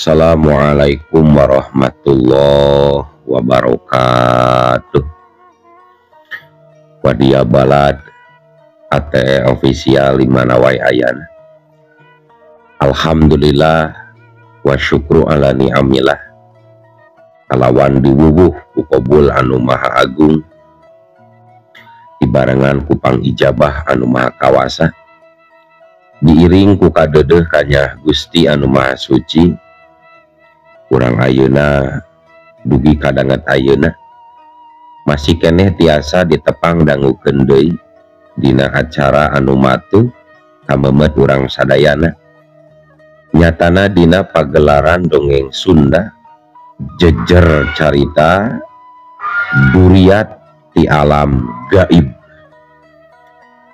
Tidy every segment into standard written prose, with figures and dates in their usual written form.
Assalamualaikum warahmatullahi wabarakatuh. Wadia Balad ATE Official limana wae ayana. Alhamdulillah wa syukru ala ni'amillah. Kalawan diwuwuh ku qabul anu maha agung, dibarengan ku pangijabah anu maha kawasa, diiring ku kadeudeuh kanyah Gusti anu maha suci. Kurang ayeuna dugi kadanget ayeuna masih keneh tiasa ditepang dangukeun deui dina acara anu matuh kamemet urang sadayana, nyatana dina pagelaran dongeng Sunda jejer carita duriat ti alam gaib.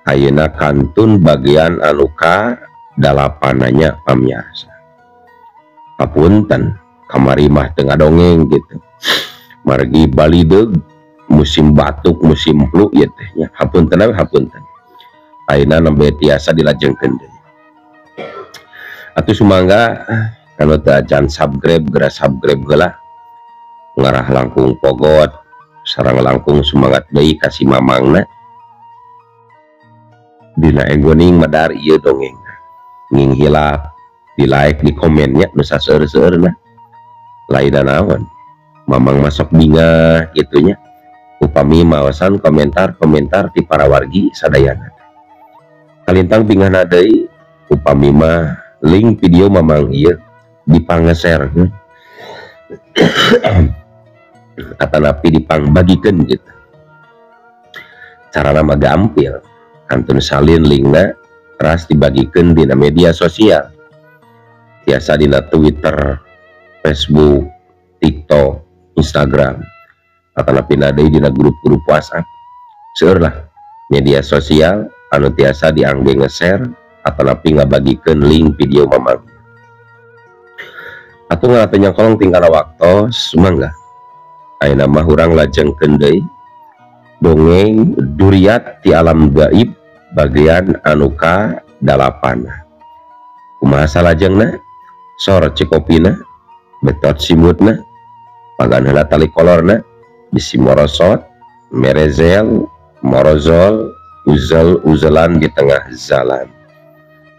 Ayeuna kantun bagian anu ka dalapananya pamiarsa. Hapunten kamari mah teu ngadongeng gitu, margi balideug musim batuk musim flu ieu teh nya. Hapunten we hapunten. Ayeuna nembe tiasa dilajengkeun deui. Atuh sumangga kalau teu acan subscribe geura subscribe heula, ngarah langkung pogot sareng langkung semangat deui ka si mamangna dina egoning medar ieu dongeng. Nging hilap di like di komennya nu saseur-seurna, lain naon mamang masuk bingah gitunya upami maosan komentar-komentar ti para wargi sadayana. Kalintang bingah deui upami mah link video mamang ieu dipangeserkeun atanapi dipangbagikeun gitu. Carana mah gampil, kantun salin linkna teras dibagikeun dina media sosial, biasa dina Twitter, Facebook, TikTok, Instagram, atanapi deui dina grup-grup WhatsApp. Seueur lah media sosial anu tiasa diangge nge-share atanapi ngabagikeun link video mamang. Atuh ngarah nyangkolong tingkana waktos sumangga. Ayeuna mah urang lajengkeun deui dongeng duriat ti alam gaib bagian anu ka dalapan. Kumaha salajengna? Sor cikopina, betot simutna, pagan heula tali kolorna, bisi morosot, merezel, morozol, uzel-uzelan di tengah jalan.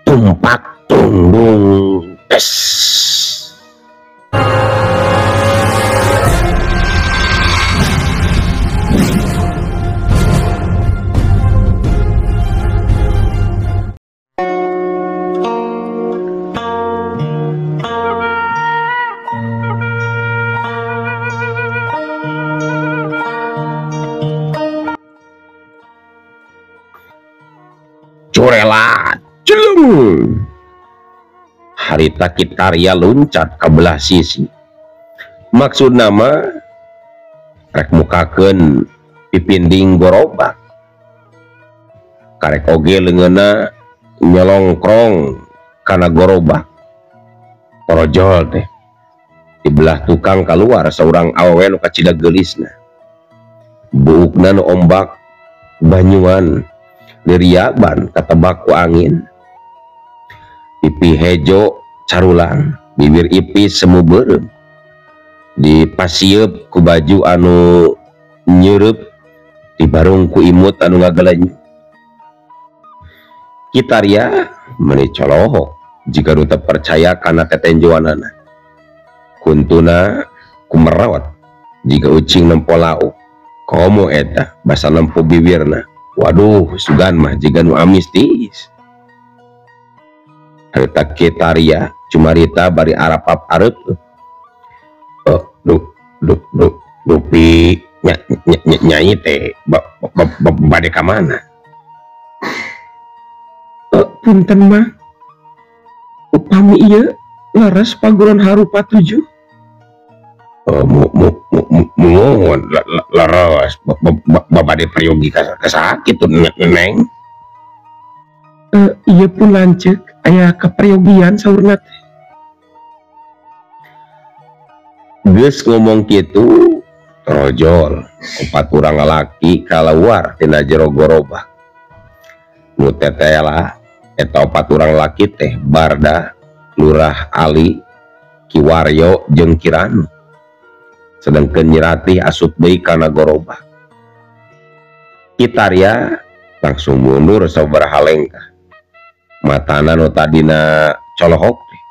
Tumpak tunggung tes. Curelat celung harita Kitaria luncat ke belah sisi. Maksud nama rek mukakeun pipinding gorobak, karek oge leungeunna nyelongkrong kana gorobak. Torojol teh di belah tukang keluar seorang awewe nu kacida geulisna, buukna nu ombak banyuan diriaban katebak ku angin, pipi hejo carulang, bibir ipis semu beureum, dipasieup ku baju anu nyeureub, dibarung ku imut anu ngagelenyu. Kitaria meuni colohok jika nu teu percaya kana tetenjoanana, kuntuna kumerot jika ucing nempo lauk, komo eta basa nempo bibirna. Waduh, sugan mah jiga nu amis tiis. Harita Kitaria cumarita bari arapap areup. Oh, duk duk duk dupi nyai teh bade ka mana? Punten mah. Upami ieu leres paguron harupa 7. Mohon leres babade peryogi kasakit neng. Ieu pun lanceuk aya kaperyogian saurna teh. Geus ngomong kitu torojol opat urang lalaki kaluar tina jero gorobak. Nu tetela eta opat urang laki teh Barda, Lurah Ali, Ki Waryo jeung Ki Ranu sedangkeun Nyi Ratih asup deui kana gorobak. Ki Tarya langsung mundur sabaraha lengkah. Matana nu tadina colohok teh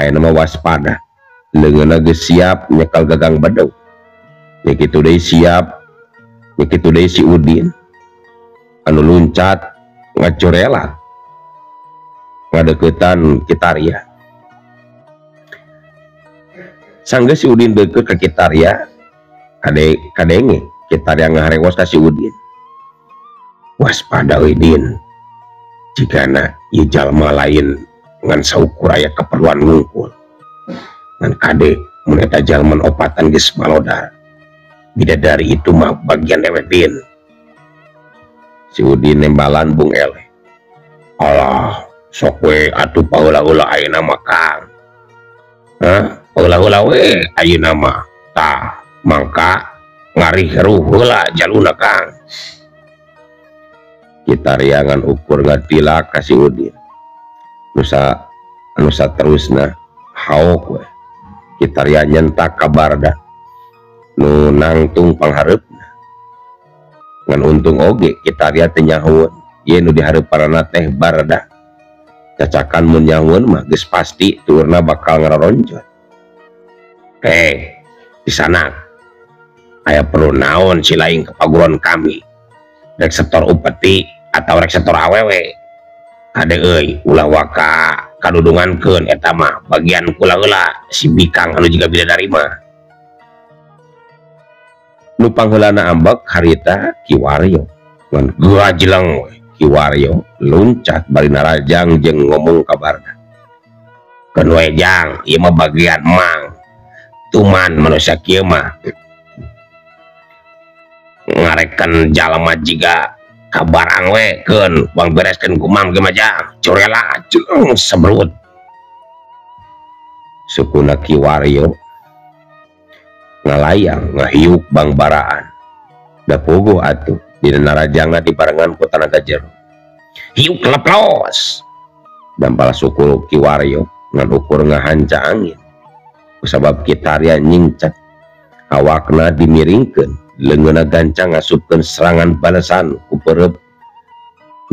ayeuna mah waspada. Leungeunna geus siap nyekel gagang bedog. Nya kitu deui siap, nya kitu deui si Udin anu luncat ngacorelat ngadeuketan Ki Tarya. Sanggeus si Udin deukeut ka Ki Tarya, kade kadenge Ki Tarya ngaharewos ka si Udin. Waspada euy Din, jigana ieu jalma lain ngan saukur aya keperluan ngungkul. Ngan kade mun eta jalman opatan geus malodar. Bidadari itu mah bagian dewek Din. Si Udin nembalan bung eleh. Alah, sok we atuh paheula-heula ayeuna mah Kang. Hah? Paheula-heula we ayeuna mah. Tah, mangka ngarihruh heula jaluna Kang. Ki Tarya ngan ukur ngatilak ka si Udin. Nusa anu saterusna haok we. Ki Tarya nyentak ka Barda nu nangtung panghareupna. Ngan untung oge Ki Tarya teu nyahueun ieu nu dihareupanana teh Barda. Cacakan mun nyahueun mah geus pasti tuurna bakal ngararonjot. Di sana aya perlu naon si lain ke paguron kami. Rek setor upeti atau rek setor awewe. Kade euy ulah waka kadudungankeun eta mah bagian kula heula si bikang anu jiga bidadari mah. Nu pangheulana ambek harita Ki Waryo. Ngan gajleng we Ki Waryo luncat bari narajang jeung ngomong ka Barda. Keun we jang ieu mah bagian mang. Tuman manusia kieu mah ngarekan jalma jiga kabarang we keun bang bereskeun ku mang ge mah jang curela jeung sebrut. Sukuna Ki Waryo ngalayang ngahiuk bang baraan. Da puguh atuh dina narajangna dibarengan ku tanaga jero. Hiuk leplos. Dampal suku Ki Waryo ngan ukur ngahanca angin. Kusabab Ki Tarya nyingcat awakna dimiringkeun, leungeunna gancang ngasupkeun serangan balasan ku perep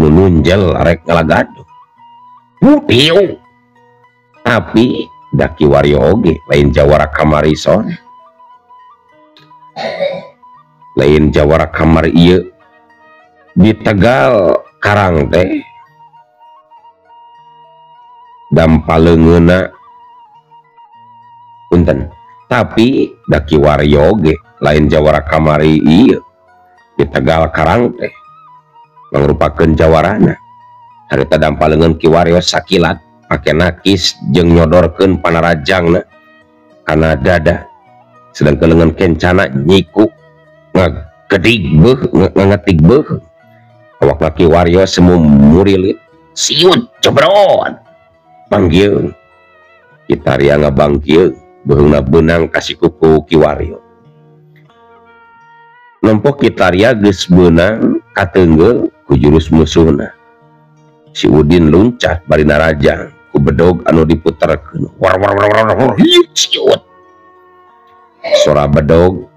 nu nunjel rek ngalagaduh. Hiuk. Tapi da Ki Waryo oge lain jawara kamari sore. Lain jawara kamar ieu di Tegal Karang teh dampal leungeunna punten. Tapi da Ki Waryo oge lain jawara kamari ieu di Tegal Karang teh mangrupakeun jawarana. Harita dampal leungeun Ki Waryo sakilat pake nakis jeung nyodorkeun panarajangna kana dada. Sedangkan leungeun kencana nyiku ngagedig beuh ngangetig beuh. Awakna Ki Waryo semu murilit siut jebrot panggieung. Ki Tarya ngabangkieung beuheungna beunang ka sikuku Ki Waryo. Nempo Ki Tarya geus beunang kateunggeul ku jurus musuhna. Si Udin luncat bari narajang ku bedog anu diputerkeun. War war war war war hiuk siut. Sora bedog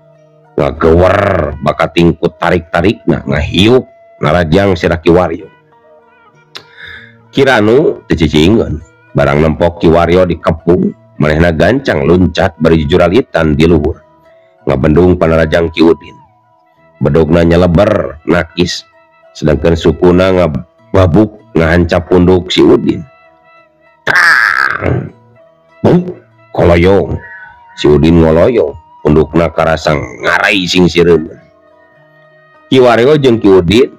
ngagewer bakating ku tarik-tarikna ngahiuk narajang sirah Ki Waryo. Ki Ranu teu ciciingeun barang nempok Ki Waryo dikepung manehna gancang luncat bari jujuralitan di luhur ngabendung panarajang Ki Udin. Bedogna nyeleber nakis sedangkan sukuna ngababuk ngahancap punduk si Udin. Tang! Buk! Koloyong. Si Udin ngoloyong pundukna karasa ngarai sing sireum. Ki Waryo jeung Ki Udin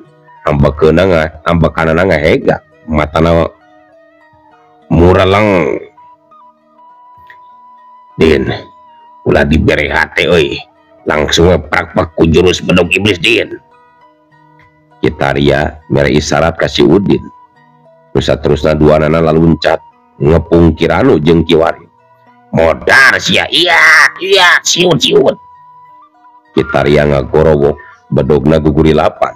ambekanana ngahegak matana mureleng. Din, ulah dibere hate euy. Langsung we prak-prak ku jurus bedog iblis Din. Ki Tarya mere isyarat ka si Udin. Nu saterusna duanana laluncat ngepung Ki Ranu jeung Ki Waryo. Modar sia, iya iya siut siut. Ki Tarya ngagorowok bedogna gugurilapan.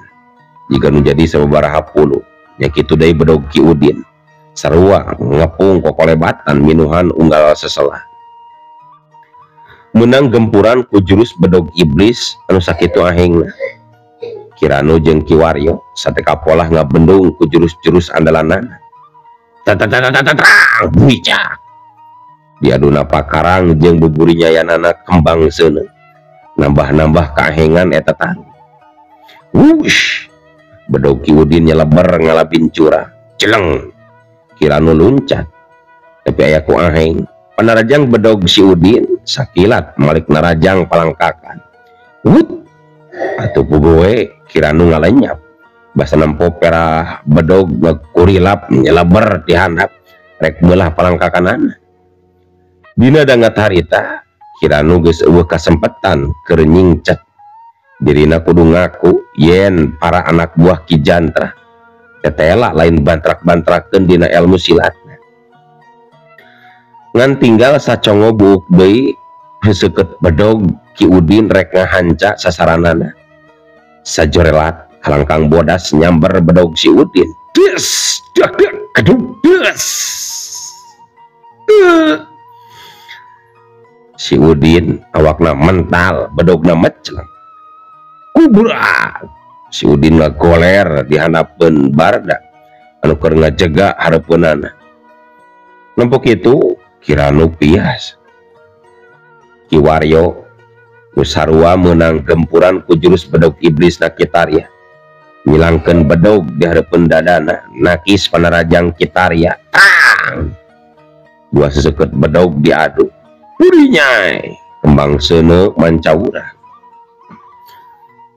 Jika nu jadi sababaraha puluh nya kitu deui bedog Ki Udin. Sarua ngepung kokolebatan minuhan unggal seselah. Menang gempuran ku jurus bedog iblis anu sakitu ahengna. Ki Ranu jeung Ki Waryo sateka polah ngabendung ku jurus-jurus andalanana. Tatatatatatang buicak. Diaduna pakarang jeung buburi nyayanana kembang seuneu. Nambah-nambah kahengan eta tarung. Wush. Bedog Ki Udin nyeleber ngalabin curah. Celeng. Ki Ranu luncat. Tapi aya ku aheng. Panarajang bedog si Udin sakilat malik narajang palangkakan. Wut. Atuh pugoe Ki Ranu ngalenyap. Basa nempo perah bedog ngakurilap nyeleber di handap rek beulah palangkakanana. Dina dangat harita Ki Ranu geus eueuh kasempetan keur nyingcet. Dirina kudu ngaku yen para anak buah Ki Jantra tetela lain bantrak-bantrakeun dina ilmu silatna. Ngan tinggal sacongo buuk deui seukeut bedog Ki Udin rek ngahanca sasaranana. Sajorelat kalangkang bodas nyamber bedog si Udin. Des dak dak kedung des. Si Udin awakna mental, bedogna meceleng. Kubrak. Si Udin ngagoler di handapeun Barda anu keur ngajega hareupeunana. Nempok kitu Ki Ranu pias. Ki Waryo nu sarua meunang gempuran ku jurus bedog iblis na Kitarya. Ngilangkeun bedog di hareupeun dadana, nakis panarajang Kitarya. Tang! Dua seseukeut bedog diadu. Urinyai kembang seuneu mancawurah.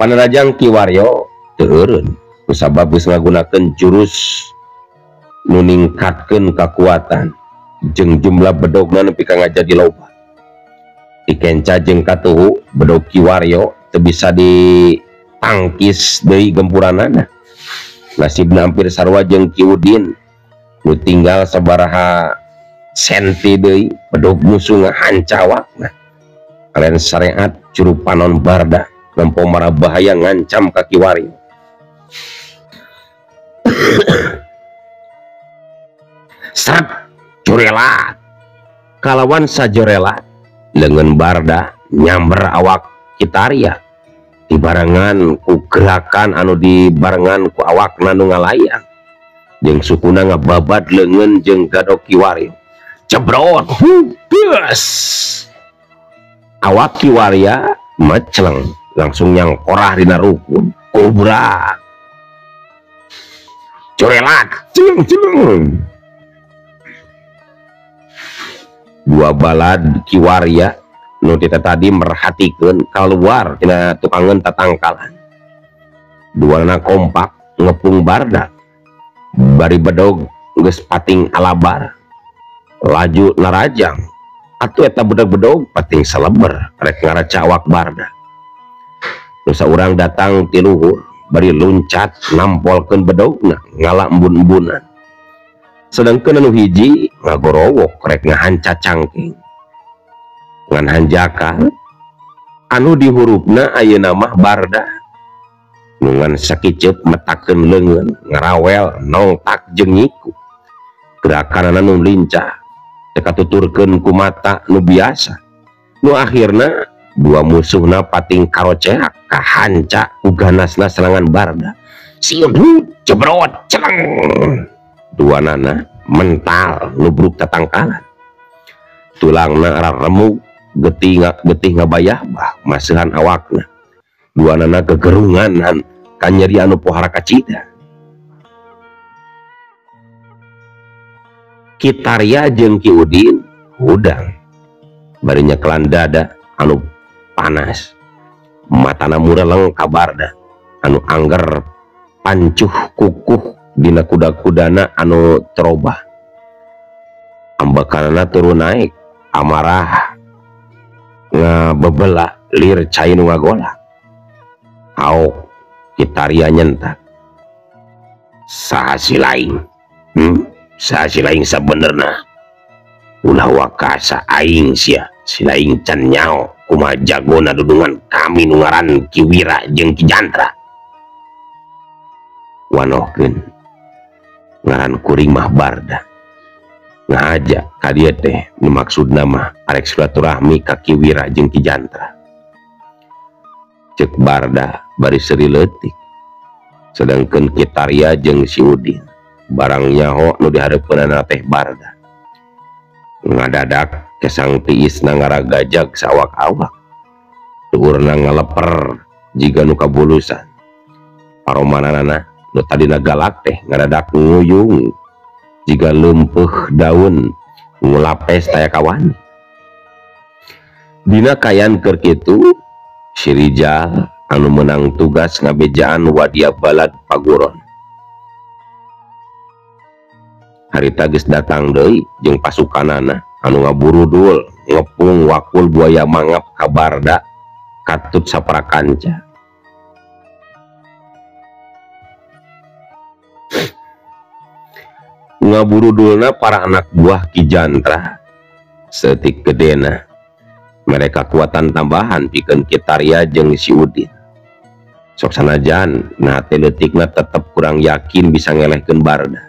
Panarajang Ki Waryo teu eureun kusabab geus ngagunakeun jurus nu ningkatkeun kakuatan jeung jumlah bedogna nepi ka ngajadi loba. Dikenca jeung katuhu bedog Ki Waryo teu bisa ditangkis deui gempuranana. Nasibna hampir sarua jeung Ki Udin nu tinggal sabaraha senti deui bedog musuh ngahanca awakna. Kalian syariat juru panon Barda nempo mara bahaya ngancam ka Ki Waryo. Seret jorelat kalawan sajorelat leungeun Barda nyamber awak Kitarya dibarengan ku gerakan anu dibarengan ku awakna nu ngalayang jeung sukuna ngababad leungeun jeung gadok Ki Waryo. Cebrot bes awak Ki Warya meceleng langsung nyangkorah dina rukun. Kubra corelat celeng celeng. Dua balad Ki Warya nu tita tadi merhatikeun keluar tina tukangeun tatangkalan. Duana kompak ngepung Barda bari bedog geus pating alabar laju narajang atuh eta bedog-bedog pating seleber rek ngaraca awak Barda. Nu saurang datang ti luhur bari luncat nampolkeun bedogna ngala embun-embunan. Sedangkeun anu hiji ngagorowok rek ngahanca cangking ngan hanjaka anu dihurupna ayeuna mah Barda nu ngan sakiceup metakeun leungeun ngarawel nongtak jeung nyiku. Gerakanana nu lincah teu katuturkeun ku mata nu biasa. Nu akhirna dua musuhna pating karoceak kahanca ku ganasna serangan Barda. Siun jebrot celeng. Dua nana mental nubruk tatangkalan. Tulangna remuk getih getih ngabayah bah masihan awakna. Dua nana kegerungan kanyeri anu pohara kacida. Kitarya jeung Ki Udin hudang bari nyekelan dada anu panas. Matana mureleng ka Barda anu angger pancuh kukuh dina kuda-kudana anu terobah. Ambekanana turun naik amarah ngabebela lir cai nu ngagolak. Aok Kitarya nyentak. Saha si laing? Saha si laing sabenerna? Ulah wakasa aing sia, si laing can nyao kumaha jagona dudungan kami nu ngaran Ki Wira jeung Ki Jantra. Wanohkeun ngaran kuring mah Barda. Ngahaja ka dieu teh nu maksudna mah arek silaturahmi ka Ki Wira jeung Ki Jantra. Cek Barda bari seuri leutik. Sedangkeun Ki Tarya jeung si Udin barang nyaho nu dihareupeunana teh Barda. Ngadadak kesang tiisna ngaragajag sawak-awak. Tuurna ngaleper jiga nu kabulusan. Paromananana nu tadina galak teh ngadadak nguyung jiga leumpeuh daun ngulapes taya kawani. Dina kayan keur kitu si Rijal anu menang tugas ngabejaan wadia balad Paguron. Harita geus datang deui jeung pasukanana anu ngaburudul ngepung wakul buaya mangap ka Barda katut saprakanca. Ngaburudulna para anak buah Ki Jantra setik gedena mereka kekuatan tambahan pikeun Ki Tarya jeung si Udin. Sok sanajan nah teh leutikna tetep kurang yakin bisa ngelehkeun Barda.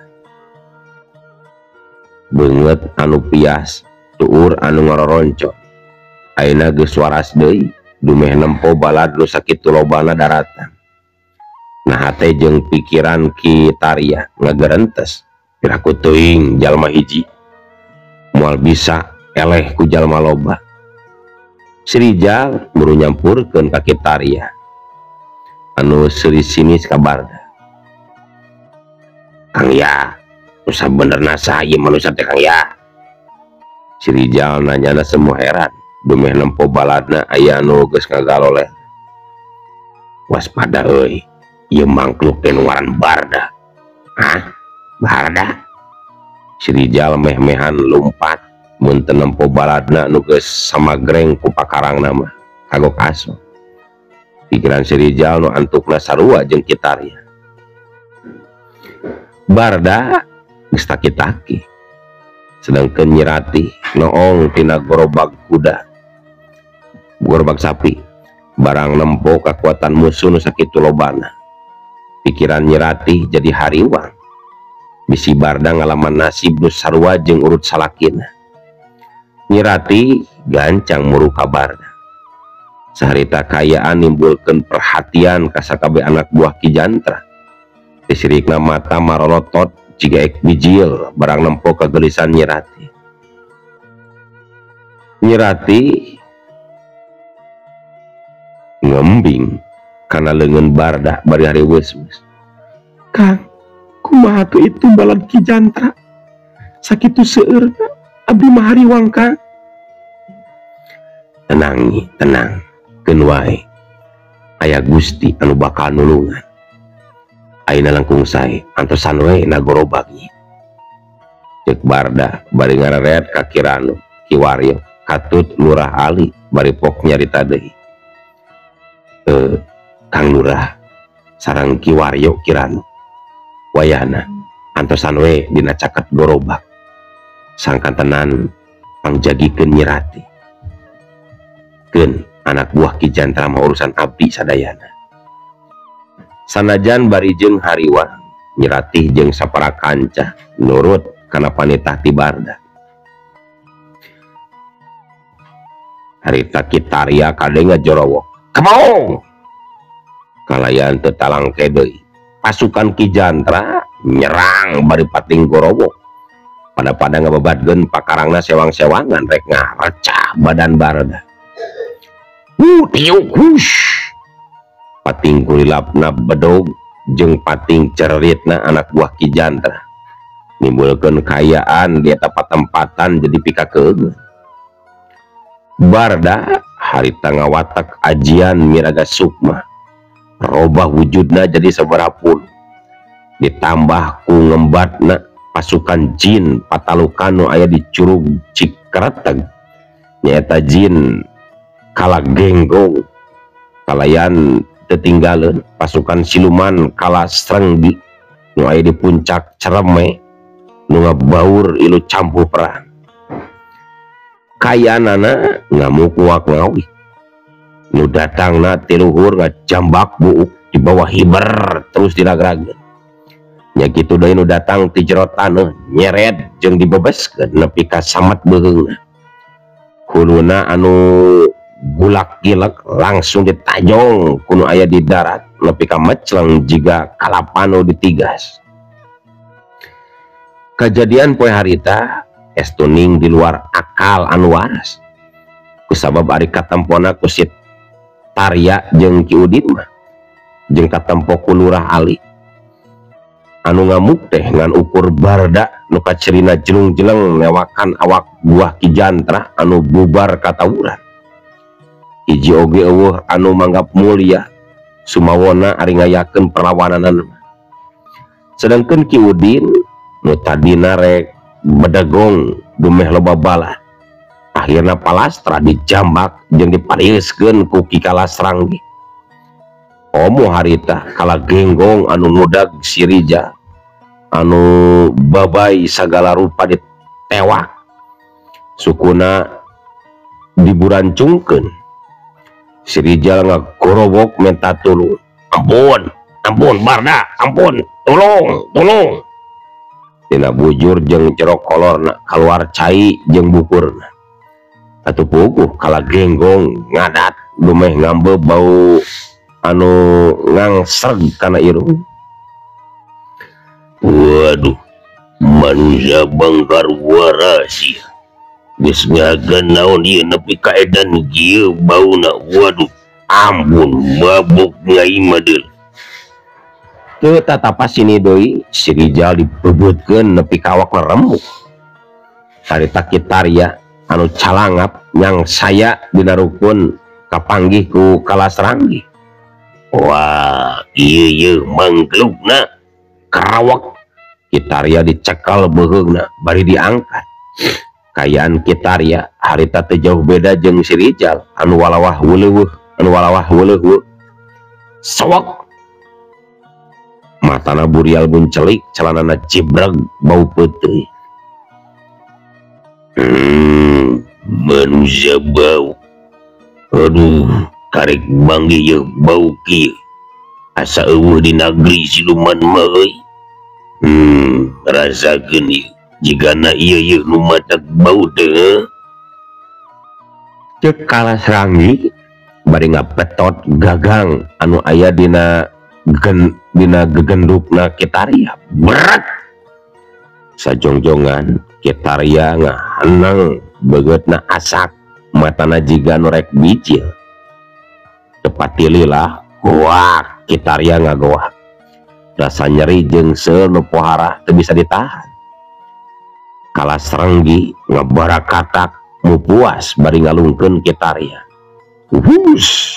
Beungeut anu pias tuur anu ngororoncot ayeuna geus waras deui dumeh nempo balad nu sakitu lobana daratan. Nah hate jeung pikiran Ki Tarya ngagerentes piraku teuing jalma hiji moal bisa eleh ku jalma loba. Si Rijal buru nyampurkeun ka Ki Tarya anu seuri sinis ka Barda. Kang ya, nu sabenerna saha ieu manusia teh Kang ya? Si Rijal nanyana semua heran dumeh nempo baladna aya anu geus ngagaloleh. Waspada euy, ieu mangkluk teh nu ngaran Barda. Hah? Barda? Si Rijal meh-mehan lumpat mun teu nempo baladna nu geus samagreng ku pakarangna mah kagok aso. Pikiran si Rijal nu antukna sarua jeung Ki Tarya. Barda geus taki-taki. Sedangkeun Nyi Ratih noong tina gorobag kuda, gorobag sapi, barang nempo kakuatan musuh nu sakitu lobana. Pikiran Nyi Ratih jadi hariwang. Bisi Barda ngalaman nasib nu sarua jeung urut salakina. Nyi Ratih gancang muru ka Barda. Saharita kayaan nimbulkeun perhatian ka sakabeh anak buah Ki Jantra. Disirikna mata marolotot jiga ek bijil barang nempo kegelisan Nyi Ratih. Nyi Ratih ngembing kana leungeun Barda bari hariweus-weus. Kang, kumaha tuh itu balad Ki Jantra? Sakitu seueurna abdi mah hariwang Kang. Tenang Nyi, tenang. Keun wae. Aya Gusti anu bakal nulungan. Ayeuna langkung sae antosan we na gorobag Nyi. Ceuk Barda bari ngareret ka Ki Ranu, Ki Waryo, katut Lurah Ali bari pok nyarita deui. Kang Lurah sareng Ki Waryo Ki Ranu. Wayahna antosan we dina caket gorobag. Sangkantenan pangjagikeun Nyi Ratih. Keun anak buah Ki Jantra mah urusan abdi sadayana. Sanajan bari jeung hariwang, Nyi Ratih jeung sapara kanca nurut kana panitah ti Barda. Harita Ki Tarya kadenge jorowok. Kemaong! Kalayan teu talangke deui. Pasukan Ki Jantra nyerang bari pating gorowok. Pada-pada ngabebatkeun pakarangna sewang-sewangan rek ngarecah badan Barda. Tiuk hush. Pating kurilapna bedog jeung pating ceritna anak buah Ki Jantra. Nimbulkeun kayaan di eta patempatan jadi pikakeun. Barda harita ngawatak ajian miraga sukma. Robah wujudna jadi sabaraha puluh. Ditambah ku ngembatna pasukan jin patalukan nu aya di Curug Cikereteg. Nyaeta jin kala genggong kalayan tetinggalin pasukan siluman kala strenggi nu aya di puncak Cereme nu ngabaur ilu campuh perang. Kayanana ngamuk nguak ngawi nu datangna ti luhur ngajambak buuk di bawah hiber terus diragrageun. Nya kitu deui nu datang ti jero taneuh nyeret jeung dibebeskeun nepi ka samet beuheungna. Huluna anu gulak-gilek langsung ditajong ku nu aya di darat nepi ka mecleng jiga kalapa nu ditigas. Kajadian poe harita estuning di luar akal anu waras. Kusabab ari katempona ku si Tarya jeung Ki Udin mah jeung katempo ku Lurah Ali anu ngamuk teh ngan ukur barda nu kacirina jelung-jeleng newakan awak buah Ki Jantra anu bubar katawuran. Hiji oge eueuh anu manggap mulia sumawona ari ngayakeun perlawanan. Sedangkeun Ki Udin nu tadina rek bedegong dumeh loba bala akhirna palastra dijambak jeung dipariuskeun ku Ki Kalasranggi. Omo harita kala genggong anu ngudag si Rijal anu babai sagala rupa ditewak sukuna diburancungkeun. Si Rijal ngagorowok minta tulung. Ampun, ampun barda, ampun, tolong, tolong. Dina bujur jeung jero kolorna kaluar cai jeung bukurna. Atuh puguh kala genggong ngadat dumeh ngambe bau anu ngangsreg kana irung. Waduh, manusia bangkar waras ieu. Geus ngagan naon ieu nepi ka edan kieu bauna. Waduh, ampun mabuk ngai mah deul. Teu tatapas sini deui si Rijal dibebeutkeun nepi ka awakna remuk. Harita Ki Tarya anu calangap yang saya dina rukun kapanggih ku Kalasranggi. Wah, ieu ieu mangklukna karawak. Ki Tarya dicekal beuheungna bari diangkat. Kayaan Ki Tarya harita teu jauh beda jeung si Rijal anu walawah weuleuh, anu walawah weuleuh. Sewek matana burial buncelik, celanana cibreg bau peuteuy. Manusia bau. Aduh, karek manggih ieu bau kieu. Asa eueuh di nagri siluman mah euy. Rasakeun ieu. Jigana ieu ieu nu matak bau teh. Ceuk Kalasranggi bari ngabetot gagang anu aya dina dina gegendupna Ki Tarya. Berat. Sajongjongan Ki Tarya ngahanang beungeutna asak, matana jiga nu rek bijil. Tepat lila goak Ki Tarya ngagoak. Rasa nyeri jeung seul nu pohara teu bisa ditahan. Kalasranggi ngabarakatak mu puas bari ngalungkeun Ki Tarya. Hus.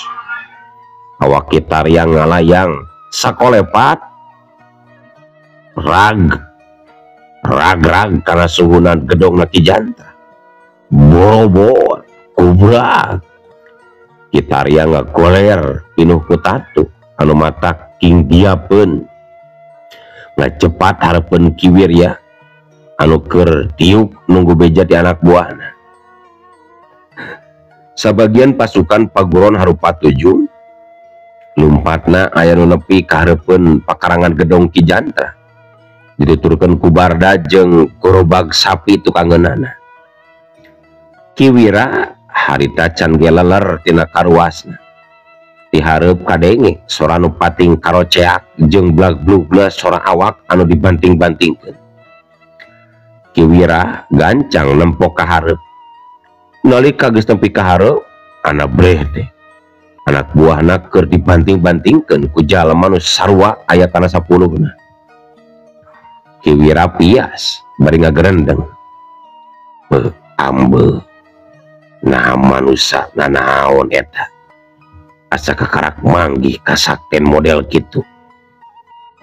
Awak Ki Tarya ngalayang sakolepat rag rag-rag kana suhunan gedongna Ki Jantra. Borobor kubrak. Ki Tarya ngagoler pinuh ku tatu anu matak kinggiapeun. Ngacepat hareupeun Ki Wirya anu keur diuk nunggu beja di anak buahna. Sabagian pasukan paguron harupa tujuh lumpatna aya nu nepi ka hareupeun pakarangan gedong Ki Jantra. Diturunkeun ku barda jeung gorobag sapi tukangeunana. Ki Wira harita can ge leler tina karuasna. Dihareup kadenge sora nu pating karoceak jeung blag-blugna sora awak anu dibanting-bantingkeun. Ki Wira gancang nempok ka hareup. Nalika geus nepi ka hareup, ana breh teh. Anak buahna keur dibanting-bantingkeun ku jalma nu sarua aya kana sapuluhna. Ki Wira pias bari ngagerendeng. Beuh, ambe. Nah manusa nanaon eta. Asa kakarak manggih kasakten model kitu.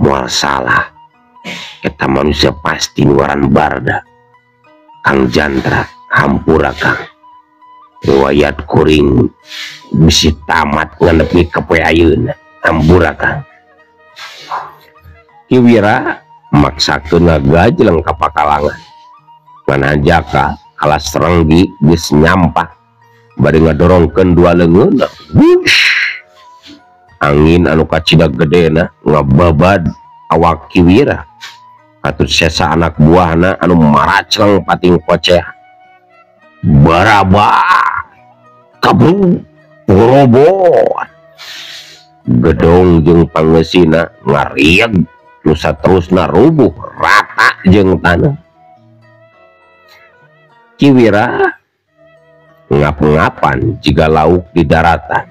Moal salah. Eta manusia pasti nuaran barda. Kang Jantra hampura Kang. Riwayat kuring bisi tamat nganepi ka poe ayeuna. Hampura Kang. Ki Wira maksakeun ngagajleng ka pakalangan. Ngan hanjaka Kalasranggi geus nyampak bari ngadorongkeun dua leungeunna. Wush! Angin anu kacida gedena ngababad awak Ki Wira. Katut sesa anak buahna anu maracleng pating koceh baraba kabru robot gedong jeung pangeusina ngarieg nu saterusna rubuh rata jeung tanah. Ki Wira ngap-ngapan jiga lauk di daratan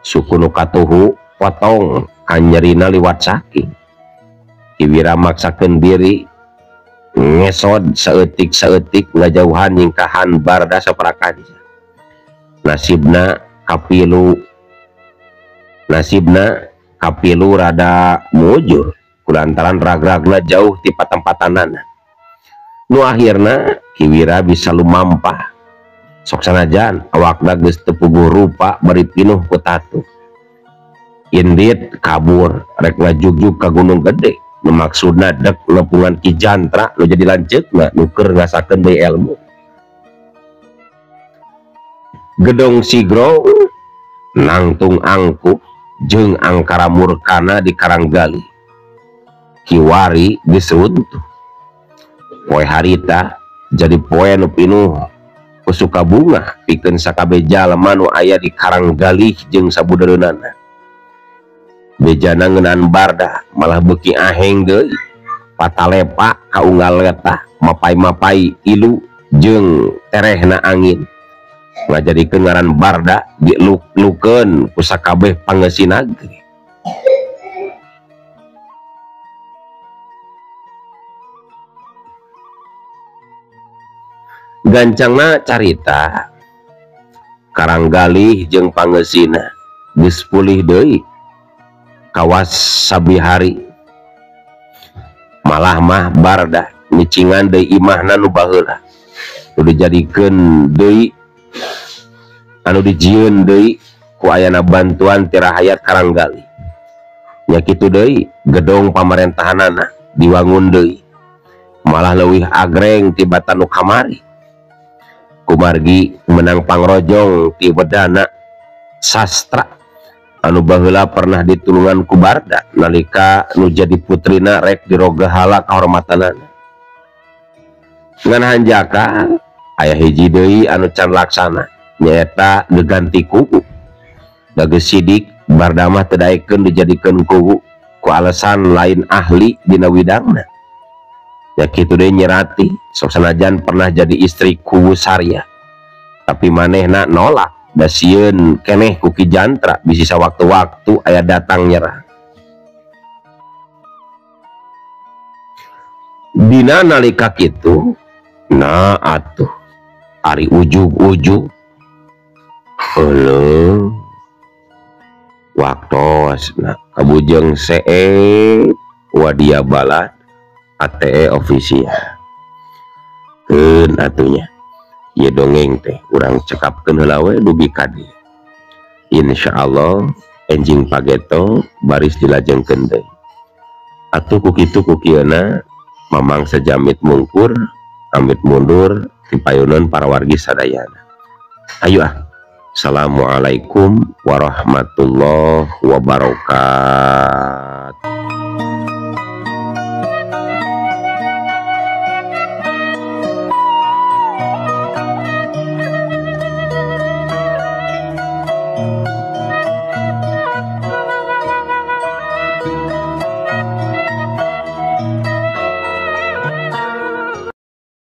suku nu katuhu potong kanyerina liwat saking. Ki Wira maksakeun diri ngesod saeutik-saeutik ngajauhan nyingkahan Barda saparakanca. Nasibna kapilu rada mujur kulantaran ragragna jauh ti patempatanana. Nu akhirna Ki Wira bisa lumampah sok sanajan awakna geus teu puguh rupa bari pinuh ku tatu. Indit kabur rek ngajugjug ka Gunung Gede nu maksudna dek lepungan Ki Jantra nu jadi lanceukna nu keur ngasakeun deui elmu. Gedong Sigro nangtung angkuh jeung angkara murkana di Karanggali. Kiwari geus runtuh. Poe harita jadi poe nu pinuh ku sukabunga pikeun sakabeh jalma nu aya di Karanggalih jeung sabudeureunana. Bejana ngeunaan Barda malah beuki aheng deui patalepa kaunggal letah mapai-mapai ilu jeung terehna angin ngajadikeun ngaran Barda diluk-lukeun ku sakabeh pangeusi nagri. Gancangna carita Karanggalih jeung pangeusina geus pulih deui kawas sabihari. Malah mah Barda micingan deui imahna nu baheula nu dijadikeun deui anu dijieun deui ku ayana bantuan ti rahayat Karanggalih. Nya kitu deui gedong pamarentahanana diwangun deui malah leuwih agreng tibatan nu kamari. Kumargi menang pangrojong ti wedana sastra anu baheula pernah ditulungan ku Barda nalika nu jadi putrina rek dirogahala kahormatanana. Ngan hanjaka aya hiji deui anu can laksana nyaeta geganti kubu. Da geus sidik Barda mah teu daekeun dijadikeun kubu ku alasan lain ahli dina widangna. Ya kitu deui Nyirati sok sanajan pernah jadi istri kubu Sarya tapi manehna nolak da sieun keneh ku Ki Jantra bisi sawaktu-waktu aya datang nyerah. Dina nalika kitu nah atuh ari ujug-ujug euleuh waktosna kabujeng seep wadia balad ATE official keun atunya ieu dongeng teh urang cekapkeun heula we dugi ka dieu. Insyaallah enjing pageto baris dilajengkeun deui. Atuh ku kitu ku kieuna mamang sejamit mungkur amit mundur tipayunan para wargi sadayana. Ayo ah. Assalamualaikum warahmatullahi wabarakatuh.